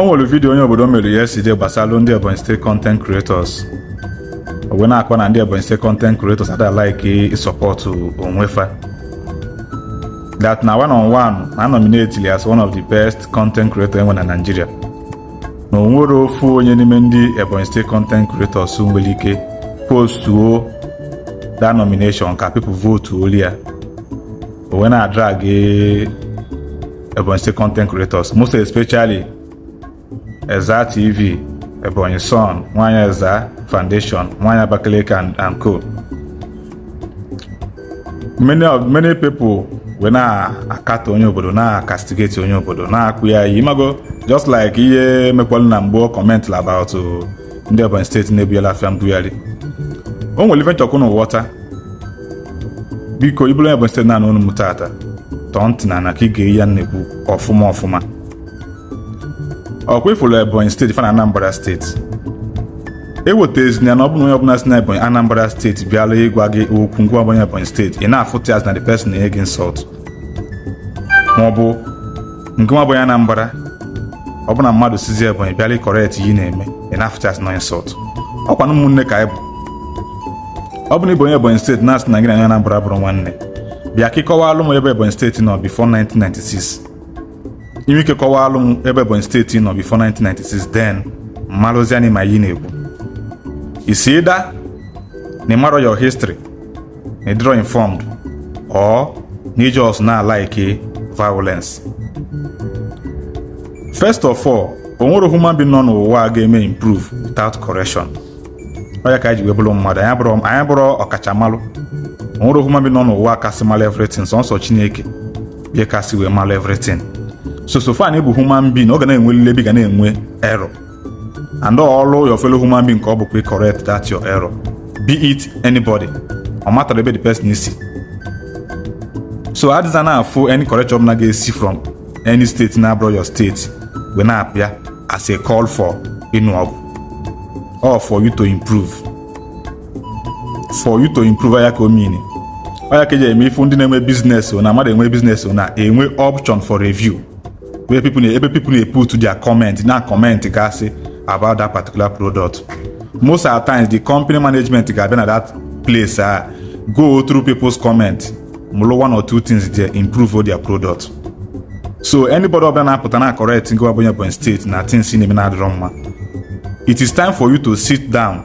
O nwere video onye obodo mere yesterday gbasara ndị Ebonyi State content creators. O wee na-akọ na ndị Ebonyi State content creators ada like ịsupport onwe fa, that na one on one na nominate as one of the best content creator enwe na Nigeria, na o nwere ofu onye n'ime ndị Ebonyi State content creators nwere ike postuo that nomination ka people vote olu ya. O wee na-drag Ebonyi State content creators, most especially Eza TV, Ebonyi Son, Nwanyị Eza Foundation, Nwanyị Abakaliki and co. Many people wee na-akatọ onye obodo, na-castigate onye obodo, na-akpụ ya iyi. Imago, just like ihe mekwalụ na mgbe comment about ndị Ebonyi State na-ebuyala afịa mbugharị. O nwere ife nchọkwu n'ụghọta. Biko, ibụrụ onye Ebonyi State na-anụ olu m tata, tọọ ntị na ka ị ga-eyi ya nnekwu ọfụma ọfụma. Ọkwa ifụlụ Ebonyi State fa na Anambra State ewetazina na ọ bụrụ onye ọbụla si na Ebonyi, Anambra State bịala ịgwa gị okwu, ngwa onye Ebonyi State, ị na-afụta as na the person na-enye gị insult, ma ọ bụ nke nwa bụ onye Anambra, ọ bụ na mmadụ sizi Ebonyi bịala correct ihe ị na-eme, ị na-afụta as na insult. Ọkwa na ụmụnne ka anyị bụ. Ọ bụ na ịbụ onye Ebonyi State na-asị na gị na onye Anambra bụrụ nwanne, bịa ka ịkọwalụ m ebe Ebonyi State nọ before 1996. Ime ike kọwalụ m ebe Ebonyi State nọ before 1996, then mmalụzi anyị ma ihe na-ekwu isi ịda na ịmarọ your history, na ịdịrọ informed, or na ijos na like violence. First of all, o nwere human being nọ n'ụwa a ga-eme improve without correction. Ọ ya ka anyị ji wee bụrụ mmadụ. Anyị bụrụ ọkachamalụ. O nwere human being nọ n'ụwa kasị malụ everything. Sọnsọ Chineke bịa kasị wee malụ everything. So far na ịbụ human being, ọ ga na-enwe ebe ị ga na-enwe error, and ọrụ your fellow human being ka ọ bụkwa correct that your error, be it anybody, ọ matara ebe the person isi. So adịza na-afụ any correction ọbụla ga-esi from any state na-abụrụ your state wee na-apịa as a call for ịnụ ọgụ or for you to improve, for you to improve. Ya ka o mean, ọ ya ka eji eme ifu ndị na-enwe business, na mmadụ enwe business na enwe option for review where people na ebe people na-put their comment, na comment gasị about that particular product. Most of the times, the company management ga-abịa na that place, go through people's comment, mụrụ one or two things there, improve their product. So anybody ọbụla na-apụta na correct nke ọbụla Ebonyi State na things na-eme na-adịrọ mma, it is time for you to sit down,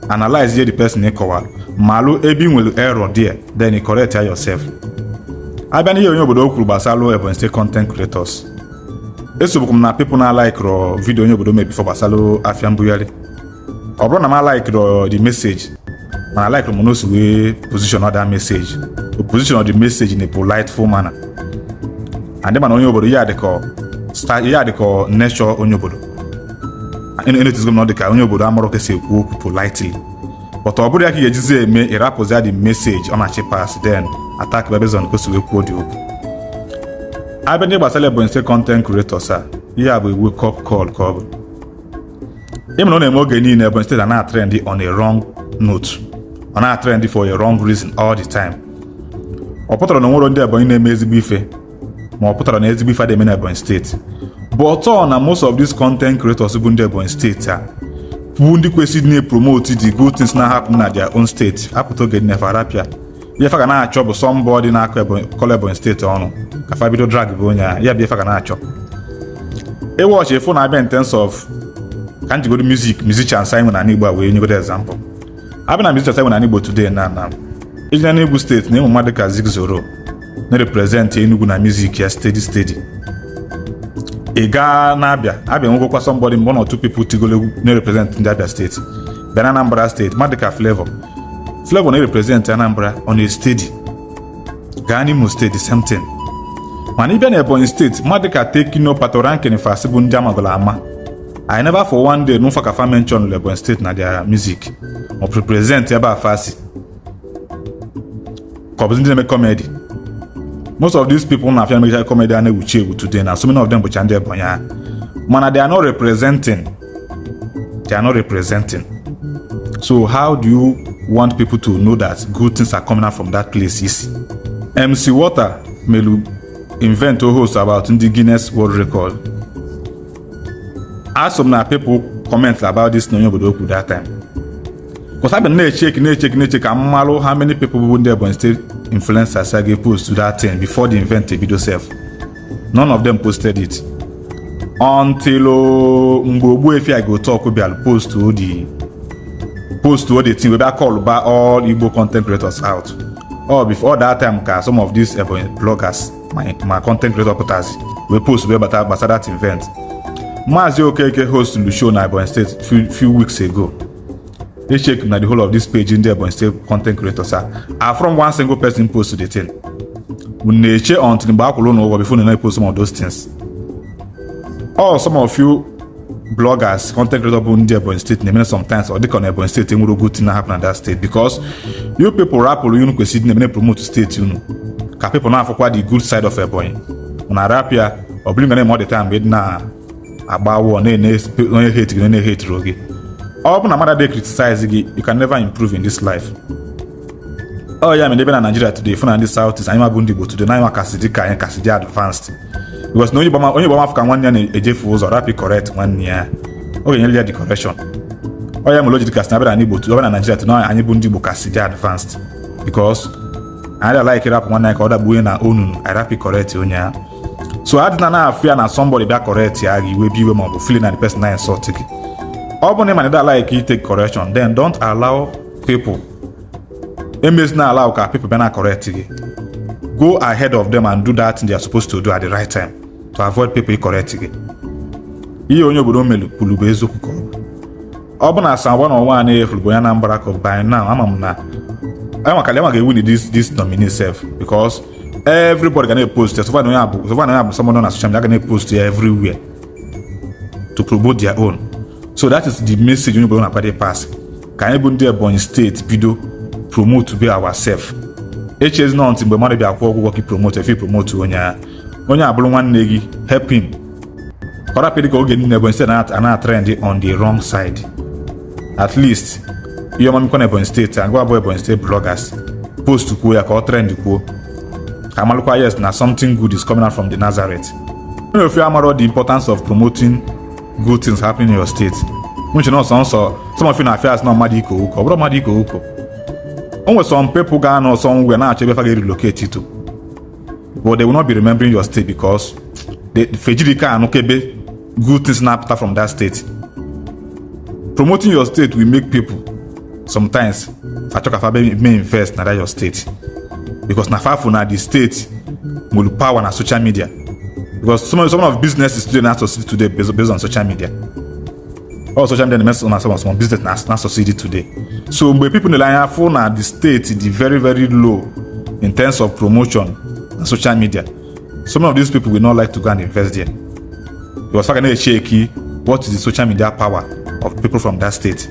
analyze ihe the person ịkọwara, malụ ebe ị nwere error there, then you correct ya yourself. Abịa n'ihe onye obodo kwuru gbasara Ebonyi State content creators, esobukwu m na people na-alikero video onye obodo mee before gbasara afịa mbugharị. Ọ bụrụ na m alikero the message, mana alikero m n'osi wee position other message, o position the message in a politeful manner. And mana onye obodo, ihe a dịka ihe a dịka nature onye obodo enetizigo m na ọ dịka onye obodo amụrụ ka esi ekwu okwu politely, but ọ bụrụ ya ka ị ga-ejizi eme ịrapụzi the message ọ na-achị pass, then attack based on ka o si wee kwuo dị okwu. Abịa ndị gbasara Ebonyi State content creators a, ihe a bụ wake up call ka ọ bụ. Ịma na ọ na-eme oge niile Ebonyi State a na-trend on a wrong note, ọ na-trend for a wrong reason all the time. Ọ pụtara na onwere ndị Ebonyi na-eme ezigbo ife, ma ọ pụtara na ezigbo ife adịghị eme na Ebonyi State, but ọ na most of these content creators bụ ndị Ebonyi State a bụ ndị kwesịrị na-promote the good things na-happen na their own state, apụta oge dị na arapịa ihe fa ga na-achọ bụ somebody na-akọ kọlọ Ebonyi State ọnụ ka fa bido drag bụ onye a. Ya bụ ife ga na-achọ ịwọchị ịfụ na-abịa in terms of ka njigodo music, musicians anyị nwe na Igbo a wee nyegodo example. Abịa na musicians anyị nwe na Igbo today, na iji na Enugu State na ịmụ mmadụ ka Zik Zoro na-represent Enugu na music ya steady steady. Ị gaa na-abịa abịa nwekwa somebody, one or two people tigolo egwu na-represent ndị Abia State. Bịa na Anambra State, mmadụ ka Flavor, Flavor na-represent Anambra on a steady. Gaa n'Imo State, the same thing. Mana ịbịa na Ebonyi State, mmadụ ka Tekno, Patoranking, Fasị bụ ndị amagolo ama. I never for one day nụfa ka fa mention Ebonyi State na their music ma represent ebe a fasi, ka ọ bụzi ndị na-eme comedy. Most of these people na-afịa mecha comedy a na-ewuchi ewu today, na so many of them bụcha ndị Ebonyi ha, mana they are not representing, they are not representing. So how do you want people to know that good things are coming out from that place? Isi MC Water melu invent o host about ndị Guinness World Record. Aso m na people comment about this na onye obodo okwu that time, because abịa na-echeki, na-echeki, na-eche ka m malụ how many people bụ ndị Ebonyi State influencers a ga-post that thing before the event ebido sef. None of them posted it until mgbe Ogbuefi I Go Talk bịara post the thing wey bịa call ba all Igbo content creators out. All before that time ka some of these Ebonyi bloggers ma content creator pụtazi wee post wee bata gbasara that event. Maazị Okeke host the show na Ebonyi State few weeks ago. They check na the whole of this page, ndị Ebonyi State content creators are from one single person post the thing. Unu na-eche until mgbe akwụrụ ụnụ ụgwọ before unu post some of those things? All some of you bloggers, content creator bụ ndị Ebonyi State na-eme sometimes ọ dịka na Ebonyi State enwere good thing na happen na that state, because you people rapụrụ unu kwesịrị na-eme promote state unu ka people na-afụkwa the good side of Ebonyi. Unu arapịa ọ bụrụ nga na-eme all the time mgbe ị na-agba wọ na-ene onye hate gị, onye hate gị. Ọ bụ na mmadụ adịghị criticize gị, you can never improve in this life. Ọ ya mere ebe na Nigeria today, fụ na ndị South East anyị ma bụ ndị Igbo today na anyị kasị dị ka anyị kasị dị advanced, because na onye Igbo mafụ ka nwanne ya na-ejefu ụzọ, rapid correct nwanne ya, ọ ga-enyere ya the correction. Ọ ya mere o ji dịkasị na abịa na Igbo, ọbịa na Nigeria today, na anyị bụ ndị Igbo kasị dị advanced, because anyị dị like rapụ nwanne anyị ka ọ dagbuo na onunu, anyị rapid correct onye ya. So adịna na-afụ ya na somebody bịa correct ya gị, iwe bi iwe ma ọ bụ feeling na the person na insult gị. Ọ bụ na ị ma na like take correction, then don't allow people, emezina allow ka people bịa na correct gị. Go ahead of them and do that thing they are supposed to do at the right time to avoid people correct gị. Ihe onye obodo melu kwuru bụ eziokwu ka ọ bụ. Ọ bụ na Psalm 101 na-efuru bụ onye Anambra ka by now, ama m na enwakali enwa ga-ewin this nominee sef, because everybody ga na-epost ya. So far na onye abụ, so far na onye abụ someone na social media ga na-epost ya everywhere to promote their own. So that is the message onye obodo na-akwado pass, ka anyị bụ ndị Ebonyi State bido promote be ourself. Echezina ntị mgbe mmadụ bịa kwụọ ụgwọ ka promote efe promote onye ahụ. Onye abụrụ nwanne gị, help him ka ọ rapụ dị ka oge niile Ebonyi State na trend on the wrong side. At least ihe ọma mekwa na Ebonyi State, agwa abụọ Ebonyi State bloggers post kwuo ya ka ọ trend kwuo, ka amalụkwa yes na something good is coming out from the Nazareth. Onye ofe amaro the importance of promoting good things happening in your state. Nche na ọsọ nsọ some of you na-afịa asị na mmadụ iko ụkọ, ọ bụrụ mmadụ iko ụkọ, o nwere some people ga-anọ somewhere na-achọ ebe fa ga-relocate to, but they will not be remembering your state because they fejiri ka anụkebe good things na-apụta from that state. Promoting your state will make people sometimes achọ ka fa may invest na that your state, because na fafụ na the state nwere power na social media, because some of businesses today na succeed today based on social media. All social media na na some business na succeed today. So mgbe people na-ele anya fụ na the state dị very very low in terms of promotion na social media, some of these people will not like to go and invest there, because fa ga na-echeki what is the social media power of people from that state.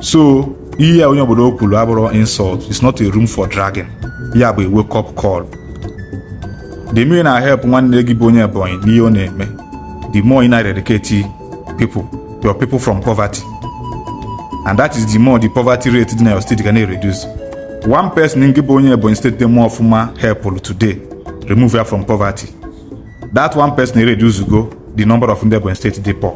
So ihe onye obodo kwuru abụrụ insult. It's not a room for dragging. Ya bụ a wake up call. The more ị na-help nwanne gị bụ onye Ebonyi n'ihe ọ na-eme, the more ị na-eradicate people, your people, from poverty, and that is the more the poverty rate dị na your state ga na-reduce. One person gị bụ onye Ebonyi State dị more ọfụma help today remove ya from poverty, that one person reduce go the number of ndị Ebonyi State dị poor.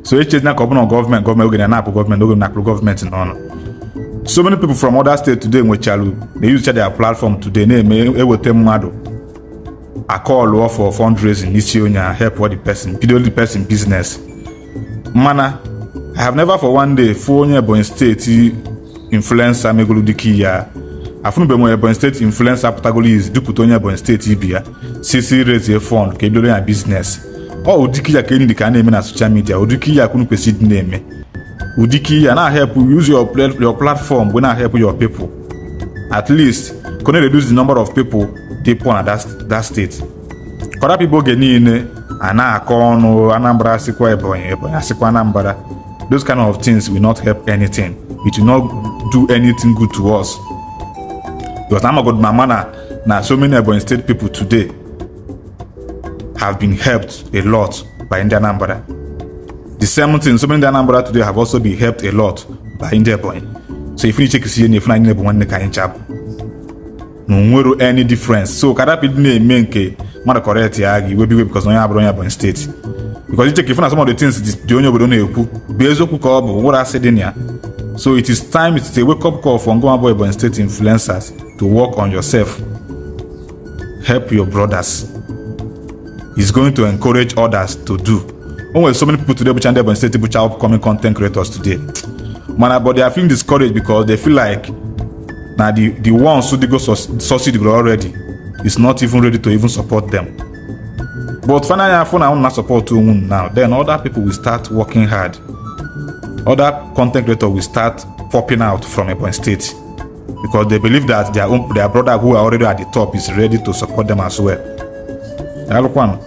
So echezina ka ọ bụ na gọọmenti oge na-anapụ gọọmenti oge na-akpụrụ gọọmenti n'ọnụ. So many people from other states today nwechalu na-use their platform today na-eme eweta mmadụ akọlụọ for fundraising n'isi onye a, help the person bido the person business. Mana I have never for one day fụ onye Ebonyi State influencer megolu dịka ya. Afụnube m Ebonyi State influencer pụtagolo izi dupụta onye Ebonyi State ibi ya sisi raise fund ka ebido ya business. Ọ ụdịka ya ka enyi ka a na-eme na social media, ụdịka ya kwunu kwesịrị ịdị na-eme, ụdịka ya na-help use your platform bụ na-help your people, at least ka ọ na-reduce the number of people dị poor na that state, ka ọ rapụ ibe oge niile a na-akọ ọnụ Anambra asịkwa Ebonyi, Ebonyi asịkwa Anambra. Those kind of things will not help anything. It will not do anything good to us, because amagodo mama na so many Ebonyi State people today have been helped a lot by ndị Anambra. The same thing, so many ndị Anambra today have also been helped a lot by ndị Ebonyi. So if you check ihe na efu na anyị bụ nwanne ka anyị ncha bụ na onwero any difference. So ka rapid na-eme nke mmadụ correct ya gị iwe biwe because na onye abụrụ onye Ebonyi State. Because iche ka ifu na some of the things the onye obodo na-ekwu bụ eziokwu ka ọ bụ nwere asị dị na ya. So it is time, it is a wake up call for ngị nwa bụ Ebonyi State influencers to work on yourself, help your brothers. Is going to encourage others to do. O nwere so many people today bụcha ndị Ebonyi State, bụcha upcoming content creators today, mana but they are feeling discouraged because they feel like na the ones who dey go succeed already is not even ready to even support them. But finally, afọ na unu na support onwe unu now, then other people will start working hard, other content creators will start popping out from Ebonyi State because they believe that their own, their brother who are already at the top is ready to support them as well. Daalụkwanụ.